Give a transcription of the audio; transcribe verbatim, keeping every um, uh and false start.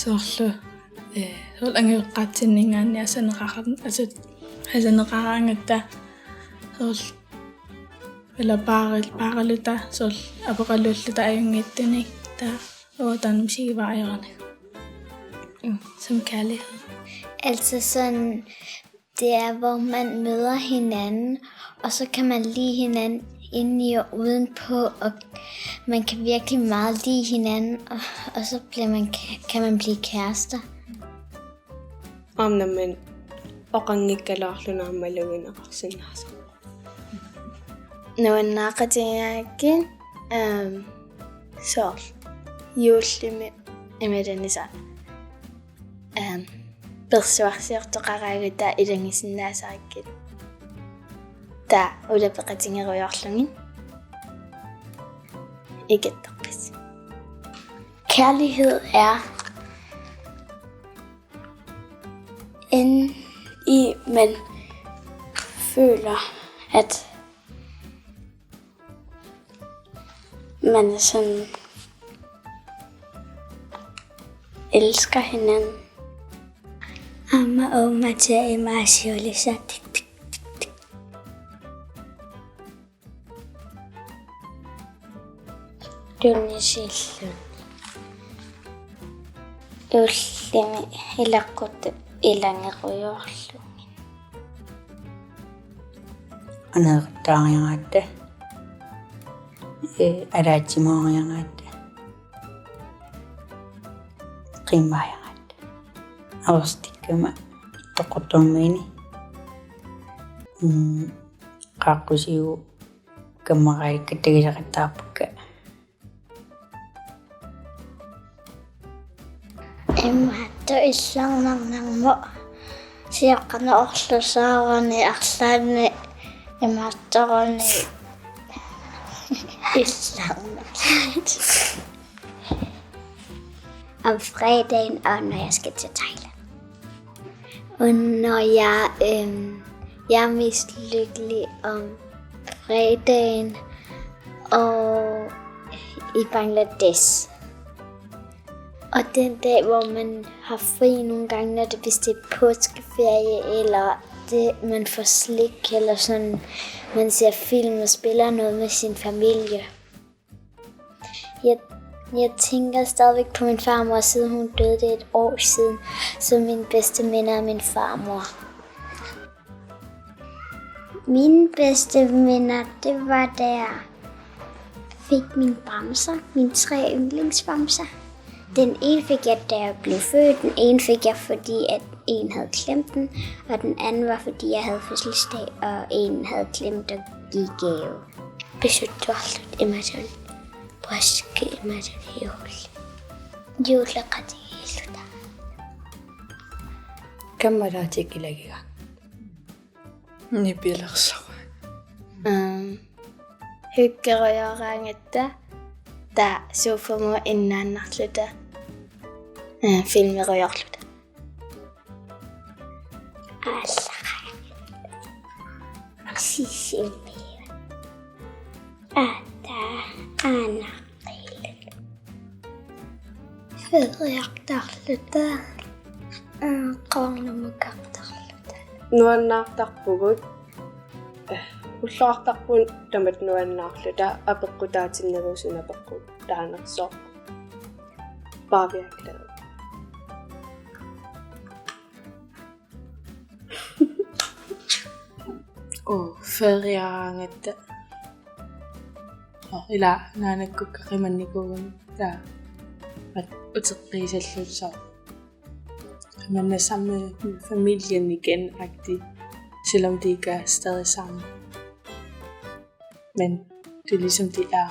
Soorlu, eh, soorlu angajoqqaatsinninngaanniit asaneqaran-, asut-, asaneqaraangatta soorlu ila paaril-, paariluta soorlu apeqaluulluta ajunngitsunik, taava uanga taanna misigivaajorani. Mm. Som kærlighed. Altså sådan, det er, hvor man møder hinanden, og så kan man lide hinanden indeni og udenpå, og man kan virkelig meget lide hinanden, og, og så bliver man, kan man blive kærester. Aamma nammineq oqanngikkaluarluni aamma luineqarsinnaasoq. Nuannaaqatigigakkit, ehm, soorlu juullimi imaluunniit, ehm, persuarsiortoqaraangatta ilagisinnaasarakkit. Taava ulapeqatigerujoorlugit. Ikittoqqissi. Kærlighed er, inden i man føler, at man sådan elsker hinanden. Aamma uummatia imaasiulissatik. Tunisilluni. Juullimi ileqquttat ilagerujoorlugit. Aneeruttaariaratta. Ee, ataatsimooriaratta. Qiimmaariaratta. Aorstikkama toqortormiini. Mm, qaaqqusiugut kammaraalikka tagisaqattaarpakka. Imaattoq illarnarnermut sioqqaneq orlusaaruni arlaanni imaattoruni illarnarluta. Om fredagen, og når jeg skal til Thailand. Og når jeg, øhm, jeg er mest lykkelig om fredagen og i Bangladesh. Og den dag, hvor man har fri nogle gange, når det, hvis det er påskeferie, eller det, man får slik, eller sådan, man ser film og spiller noget med sin familie. Jeg, jeg tænker stadigvæk på min farmor, siden hun døde. Det er et år siden, så mine bedste minder er min farmor. Mine bedste minder, det var, da jeg fik mine bamser, mine tre yndlingsbamser. Den ene fik jeg, da jeg blev født, den ene fik jeg, fordi at en havde klemt den, og den anden var, fordi jeg havde fødselsdag, og en havde glemt at give gave. Pisuttuarluta imaattoq, påske imaattoq, jul. Juullimi qatigiilluta. Kammalaatikka ilagigakkit. Nipilersoq. Ehm, hyggerujoraangatta, taava sofamut innaannarluta, eh, filmerujoorluta. Aallaqqaaq. Sisimiut. Aatsaat aanaqqilluta. Feriartarluta. Aa, qoornamukkartarluta. Nuannaartarpugut. Ulloqartarpugut tamatta nuannaarluta, apeqqutaatinnagu suna apeqqutaanersoq. Paaviakkilaa. Oo, feriaraangatta. Oo, ila naanakkukka qimannikuugami taava. At uteqqiisalluta soorlu. Qimannassarmi familien igen-agtig, selvom de ikke er stadig sammen. Men det er ligesom, de er.